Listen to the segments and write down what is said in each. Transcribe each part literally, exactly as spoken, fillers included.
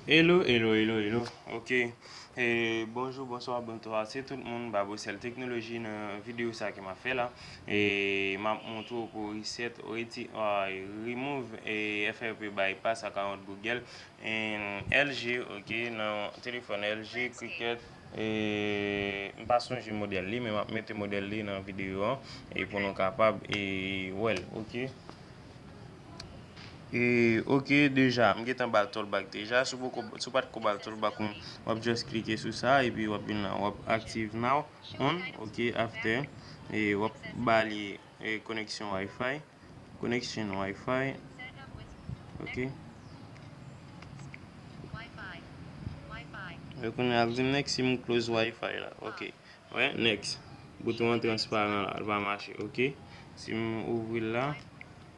Hello, hello, hello, hello. Ok. E, bonjou, bonswa, bonswa. Se tout moun, Babocel Technology nan videyo sa ke m ap fè la. E, m ap montre w pou reset, reti-, ah, remove e F R P bypass account Google and L G, ok, nan telefòn L G, Cricket, e, m pa sonje modèl li, men m ap mete modèl li nan videyo an, e pou nou kapab, e, wè l, ok. E, ok, deja, m gentan ba l talkback deja. Si w poko, si w pa t ko ba l talkback, w, w ap just klike sou sa, epi w ap vin la, w ap active now, on, ok, after, e w ap ba li, e, koneksyon Wi-Fi, connection Wi-Fi, ok. E kounye a ap di m next si m close Wi-Fi la, ok. Wè, next. Bouton an transparan la, l pa mache, ok. Si m ouvri l la,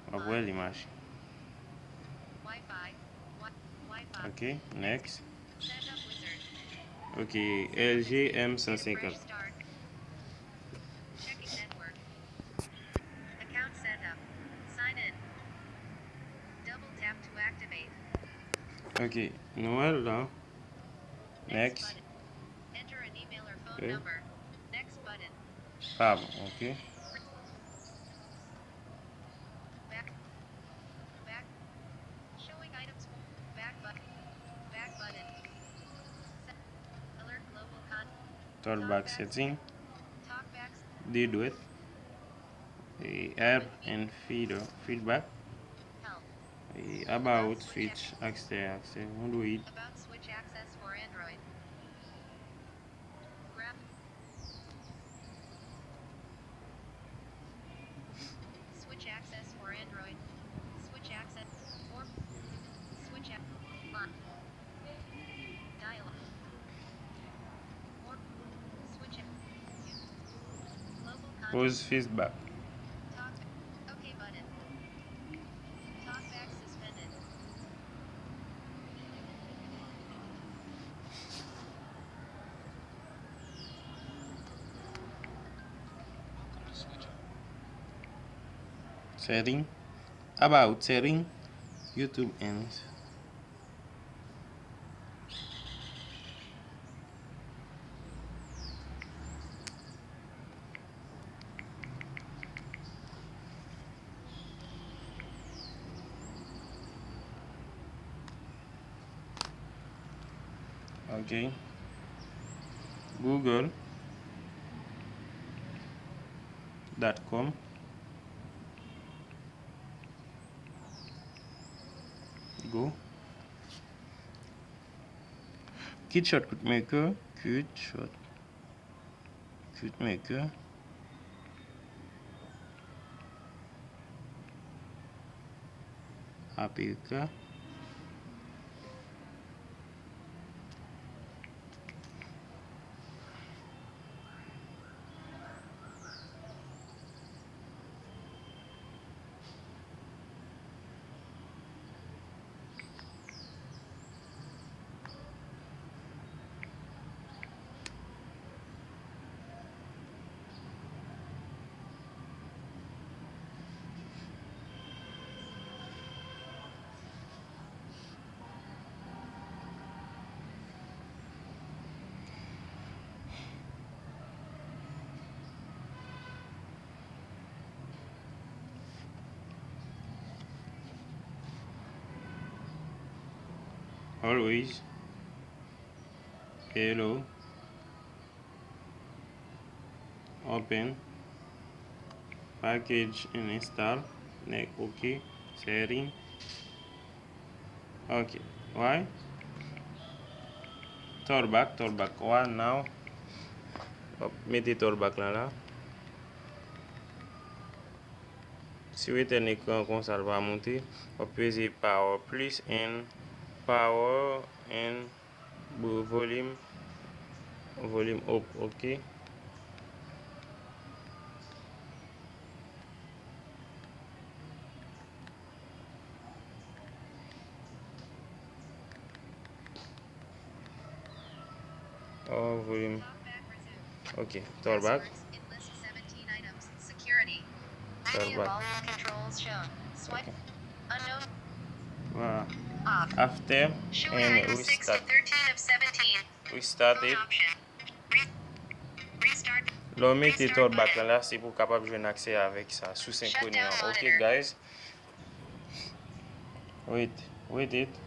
w ap wè li mache. Ok, next. Ok, L G M san senkant. Ok, nou wè l la. Next. Ok. Pa bon, ok. Talkback setting. De dwèt. E, app and feed, feedback. E, about switch access, access Android. Pause feedback. Setting. About setting. YouTube and Ok. Google dot com. Go. Kit shot, kit maker, kit shot. Kit maker. A P K. Always. Hello. Open. Package and install. Next, ok. Setting. Ok. Why? Talkback, talkback. Why now? W ap mete talkback la la. Si w etèn ekran konsa, l va moute. W ap peze power plus and power and volume, volume up, ok. Oh, volume. Ok, talkback. Talkback. Ok. Voilà. After and restart. Restart it. Lè w mete talkback lan la, se pou w kapab jwenn aksè avèk sa sou Synchrony an. Ok, guys. Wait, wait it.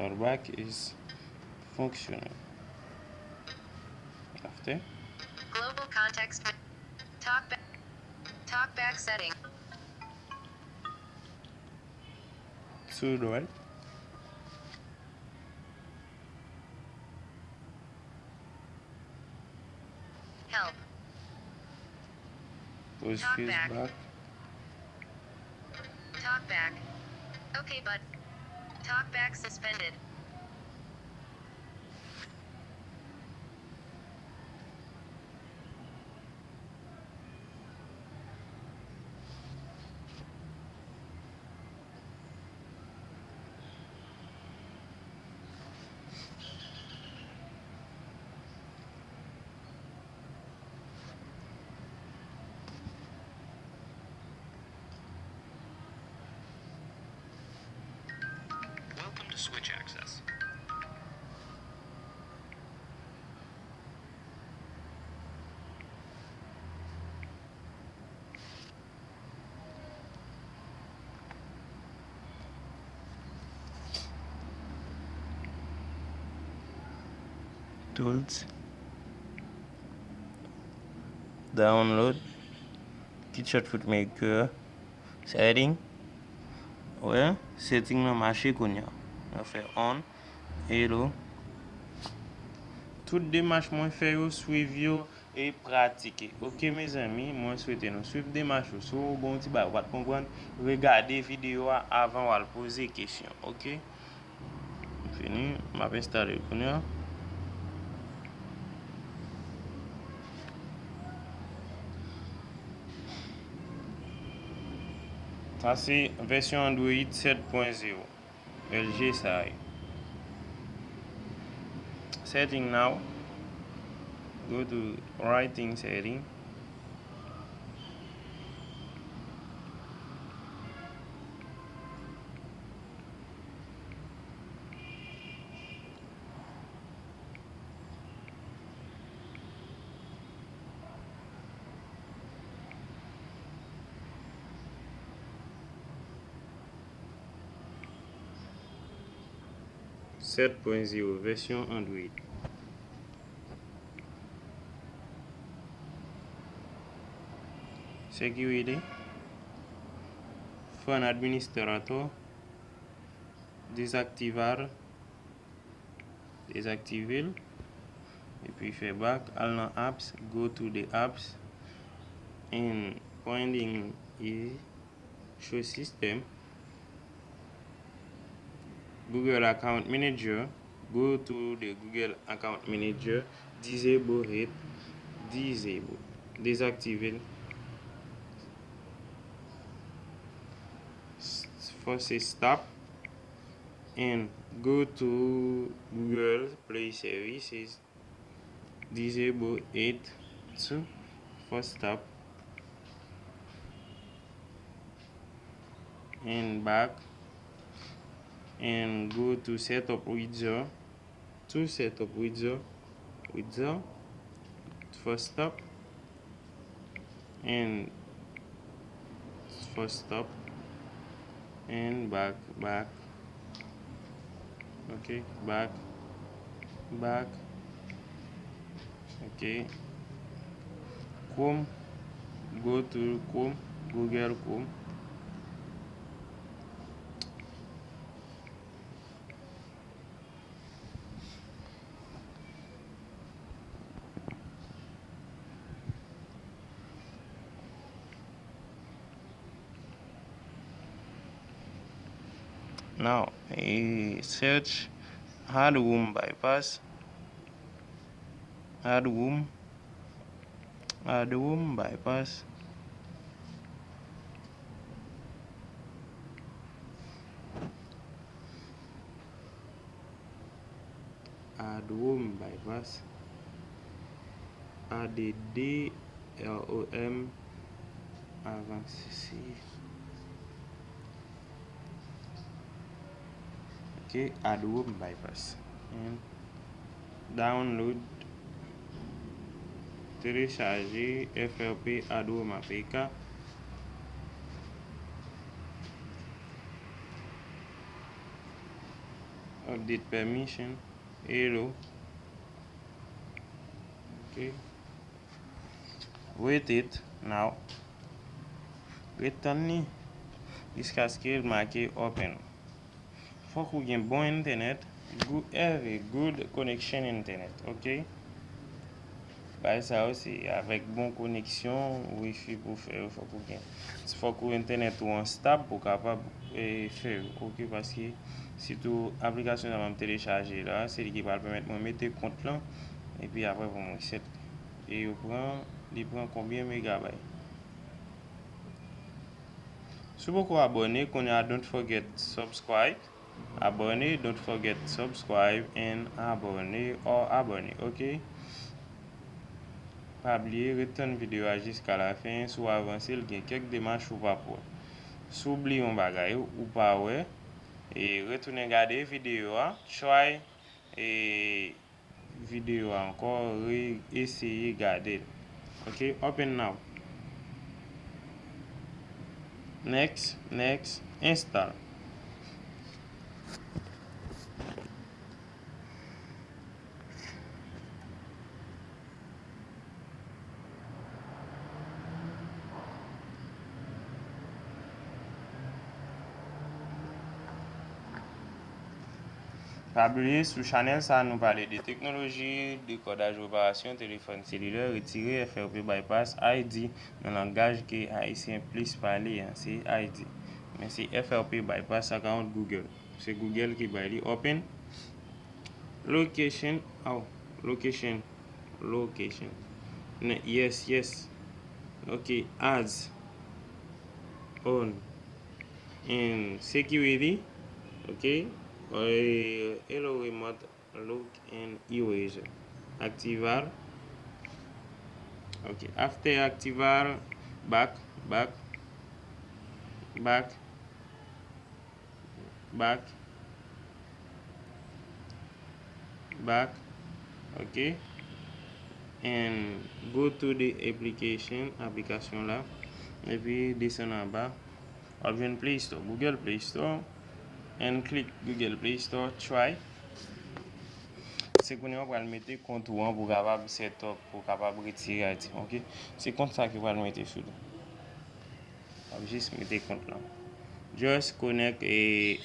Talkback is functional. After. Global context. Talkback. Talkback setting. Sou dwèt. Help. Pause. Talkback. Talkback. Okay, but talkback suspended. Welcome to Switch Access. Tools. Download. KitchenFootmaker. Setting. Wè, setting lan mache kounye a. Mwen fè on. Hello. Tout demach mwen fè yo, swiv yo e pratike. Ok, mezanmi, mwen swete nou swiv demach yo. Si w gen yon ti bagay ou pa t konprann, regade videyo a avan w al poze kesyon. Ok? Fini, m ap enstale l kounye a. Sa se vèsyon Android sèt pwen zewo. L G sa ye. Setting now. Go to writing setting. Sèt pwen zewo, vèsyon Android. Security. Fon administrator. Dezaktivar. Dezaktive l. Epi fè back. Al nan apps. Go to the apps. And finding is show system. Google Account Manager. Go to the Google Account Manager. Disable it. Disable. Dezaktive l. Force stop. And go to Google Play Services. Disable it too. Force stop. And back. And go to setup wizard. To setup wizard. Wizard. Force stop. And force stop. And back, back. Ok, back, back. Ok. Chrome. Go to Chrome. Google Chrome. Now, e, search add room bypass. Add room. Add room bypass. Add room bypass. A D D R O M. Avanse. Ok, add room bypass. And download, telechaje F R P add room A P K. Update permission. Hello. Ok. Wait it now. Ret tann li jiskaske l make open. Fòk ou gen bon entènèt, good, have a good connection internet, ok? Bagay sa yo se avèk bon koneksyon wifi pou fè yo, fòk ou gen. Fòk ou entènèt ou an stab pou kapab, e, fè yo, ok? Paske sitou aplikasyon sa m ap telechaje la, se li ki pral pèmèt mwen mete kont lan, epi apre pou mwen reset. E yo pran, li pran konbyen megabay? Si w poko abòne, kounye a don't forget subscribe. Abòne, don't forget subscribe and abòne or abòne, ok? Pa bliye, ret tann videyo a jiska lafen. Si w avanse l, gen kèk demach ou p ap wè. Si w bliye yon bagay ou pa wè, e retounen gade videyo a, try, e videyo a ankò, re-eseye gade l. Ok, open now. Next, next, install. Pa bliye, sou chanèl sa, nou pale de teknoloji, dekòdaj reparasyon telefòn selilè, retire F R P bypass I D nan langaj ke Ayisyen plis pale an, se I D. Men se F R P bypass account Google. Se Google ki bay li. Open. Location. Oh, location. Location. Ne-, yes, yes. Ok, ads. On. And security. Ok. Eh, hello remote. Lock and eraser. Activar. Ok. After activar, back, back, back. Back. Back. Ok. And go to the application, aplikasyon la. Epi desann anba. W ap jwenn Play Store, Google Play Store. And click Google Play Store, try. Se kounye a w pral mete kont ou an pou w kapab set up, pou w kapab retire item, ok? Se kont sa ki pral mete sou li. W ap jis mete kont lan. Just connect a,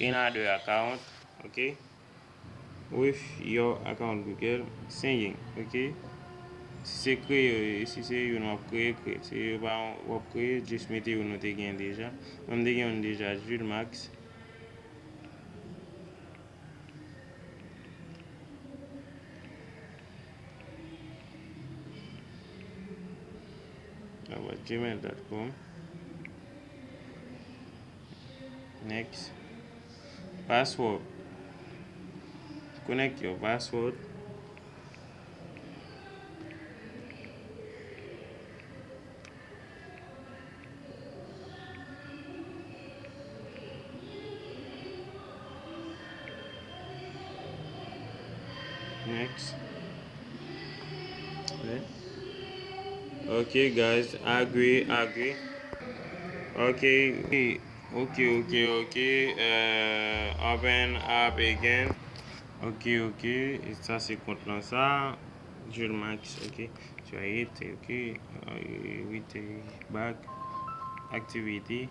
another account, ok? With your account Google, singing, ok? Si se kreye, si se youn w ap kreye, kreye. Si se yo pa w ap kreye, jis mete youn ou te gen deja. Mwen m te gen youn deja, Jules Max. Arobase gmail dot com. Next. Password. Connect your password. Next. Ok. Ok, guys, agree, agree. Ok, ok, ok, ok. Euh, open up again. Ok, ok. E sa se kont lan sa. Jules Max, ok. Try it, ok. Euh, wait, back. Activity.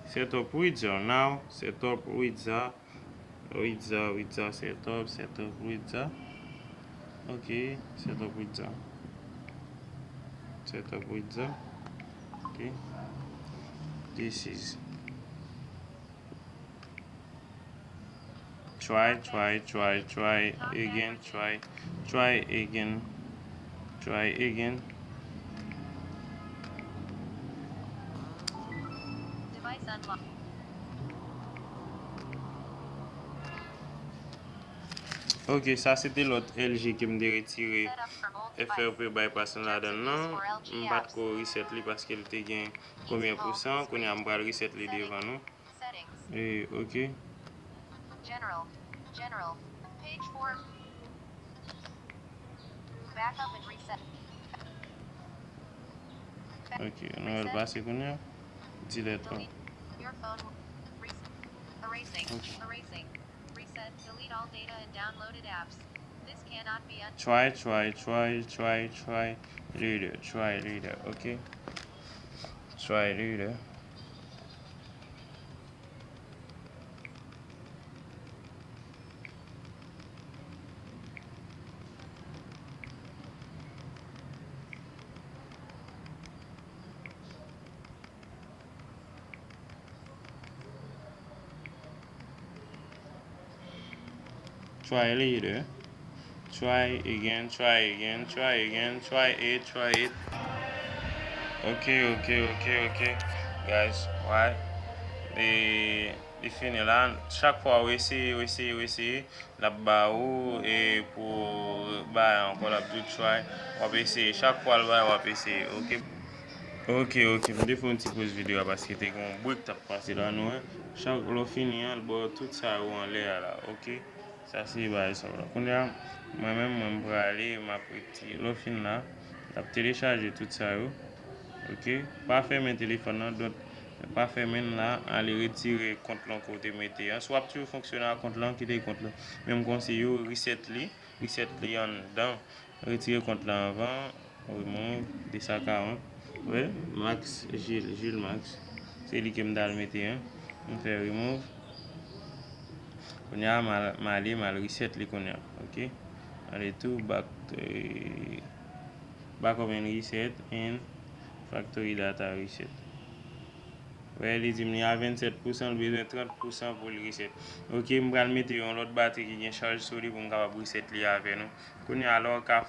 Set up wizard now. Set up wizard. Wizard, wizard, set up, set up wizard. Ok, set up wizard. Set up wizard. Ok. This is. Try, try, try, try again, try, try again, try again. Device unlocked. Ok, sa se te lòt L G ke m te retire F R P bypass lan ladan l lan. M pa t ko reset li paske l te gen konbyen pousan. Kounye a m pral reset li devan nou. Settings. E, ok. General. General. Page four. Backup and reset. Ok, nou al pase kounye a. Delete all. Delete. Your phone will. Reset. Erasing. Ok. Erasing. Reset. Delete all data and downloaded apps. This cannot be un- Try, try, try, try, try later. Try later, ok. Try later. Try later. Try again, try again, try again, try it, try it. Ok, ok, ok, ok. Guys, why? Li, li fini la. Chak fwa ou eseye, ou eseye, ou eseye, l ap ba ou, e pou bay ankò, l ap di w try. W ap eseye. Chak fwa l bay, w ap eseye, ok? Ok, ok. M te fè yon ti poz videyo a paske te gen yon break t ap pase la, nou wè. Chak lè w fini an, l ba w tout sa yo anlè a la, ok? Sa se bagay sa w la. Kounye a, mwen menm, mwen m prale, m ap retire. Lè w fin la, l ap telechaje tout sa yo. Ok? Pa fèmen telefòn nan, donk, pa fèmen l la, ale retire kont lan ke w te mete an. Si w ap toujou fonksyone ak kont lan, kite kont lan. Men m konseye w reset li, reset li anndan. Retire kont lan anvan. Remove, de san karant. Wè, Max Gilles, Gilles Max. Se li ke m t al mete an. M fè remove. Kounye a, m al, m ale, m al reset li kounye a. Ok? Ale tou, back, eh, backup and reset and factory data reset. Wè, li di m li a vennsèt pousan, l bezwen trant pousan pou l reset. Ok, m pral mete yon lòt batri ki gen chaj sou li pou m kapab reset li avè nou. Kounye a la, w ka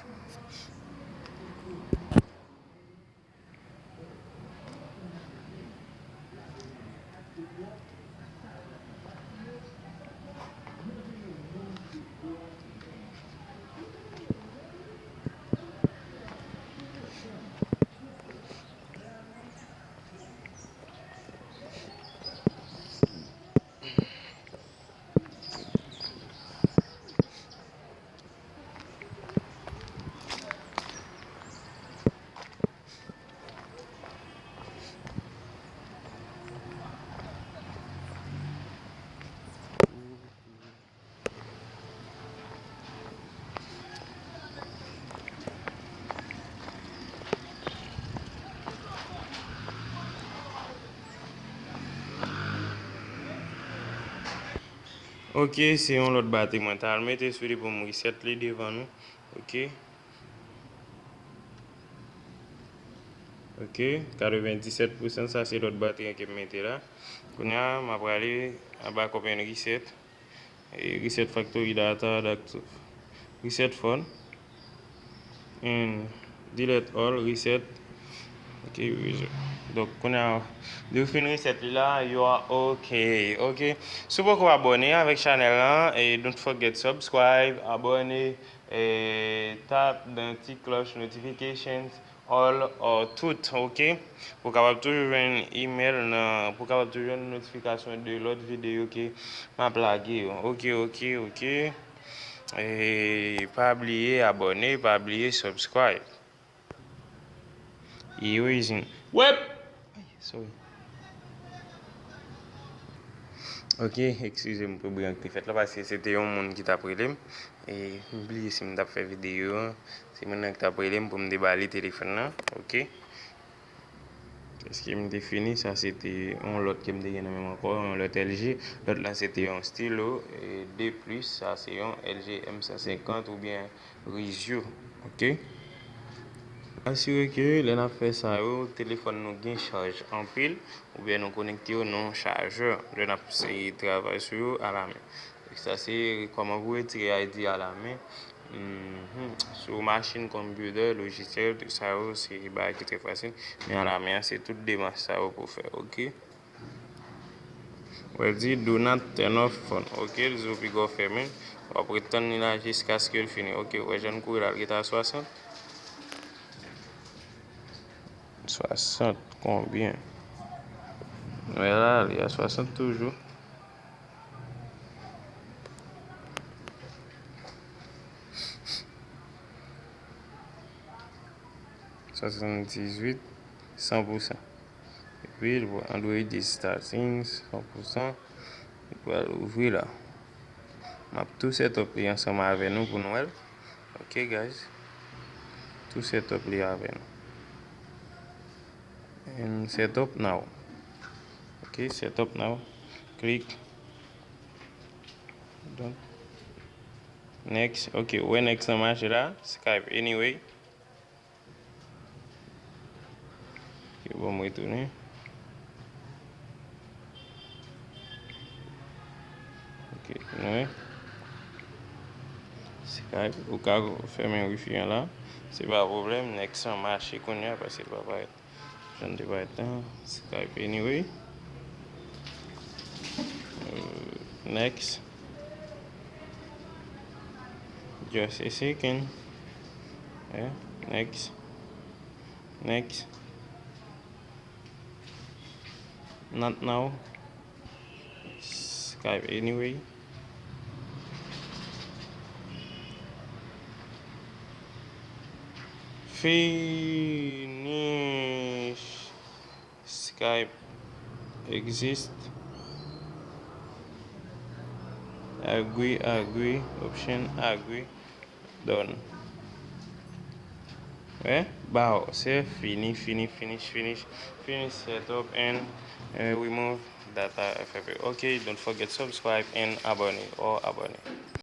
Ok, se yon lòt batri mwen t al mete sou li pou m reset li devan nou. Ok. Ok, katrevendisèt pousan, sa se lòt batri an ke m mete la. Kounye a, m ap prale anba Company Reset. E, reset factory data, dat-, reset phone. And delete all, reset. Ok, reset. Donk, kounye a, lè w fin reset li la, you are ok. Ok. Si w poko abòne avèk chanèl lan, e don't forget subscribe, abòne, e tap nan ti klòch notifications, all or tout, ok? Pou w kapab toujou jwenn email nan, pou w kapab toujou jwenn notifikasyon de lòt videyo ke m ap lage yo. Ok, ok, ok. E pa bliye abòne, pa bliye subscribe. Erezman. Wep! Ay, sorry. Ok, eskize m pou bri an ki te fèt la, paske se te yon moun ki t ap rele m. E m bliye si m t ap fè videyo an. Se moun nan ki t ap rele m pou m te ba li telefòn nan. Ok. Èske m te fini? Sa se te yon lòt ke m te gen nan men m ankò, yon lòt L G. Lòt la se te yon stylo, e de plis, sa se yon L G M san senkant oubyen Rizyo. Ok. Asire ke lè n ap fè sa yo, telefòn nou gen chaj anpil, oubyen nou konekte yo nan chajè lè n ap travay sou yo alamen. Sa se kòman pou retire I D a la men. Mhm. Sou machin, konpitè, lojisyèl, tout sa yo, se bagay ki trè fasil. Men a la men an, se tout demach sa yo pou fè, oke? Wè di, "Do not turn off phone." Oke, l di w piga w fèmen. W ap ret tann li la jiskaske l fini. Oke, wè jan l kouri la, l gentan a swasant. Swasant, konbyen? Wè la, li a swasant toujou. Swasanndizuit, san pou san. Epi, l pran Android Settings, san pou san. Li pral ouvri la. M ap tou set up li ansanm avè nou pou nou wè l. Ok, guys. Tou set up li avè nou. And set up now. Ok, set up now. Click. Done. Next. Ok, wè next nan mache la. Skype anyway. Ok, bon, m retounen. Ok, nou wè. Skype, ou ka fèmen wifi an la. Se pa pwoblèm, next lan mache kounye a paske l pa parèt. Jan l te parèt la, Skype anyway. Euh, next. Just a second. Yeah, next. Next. Not now. Skype anyway. Finish. Skype exist. Agree, agree, option, agree, done. Wè, bow, se fini, fini, finish, finish, finish setup and uh, remove data F F A. Ok, don't forget subscribe and abone or abone.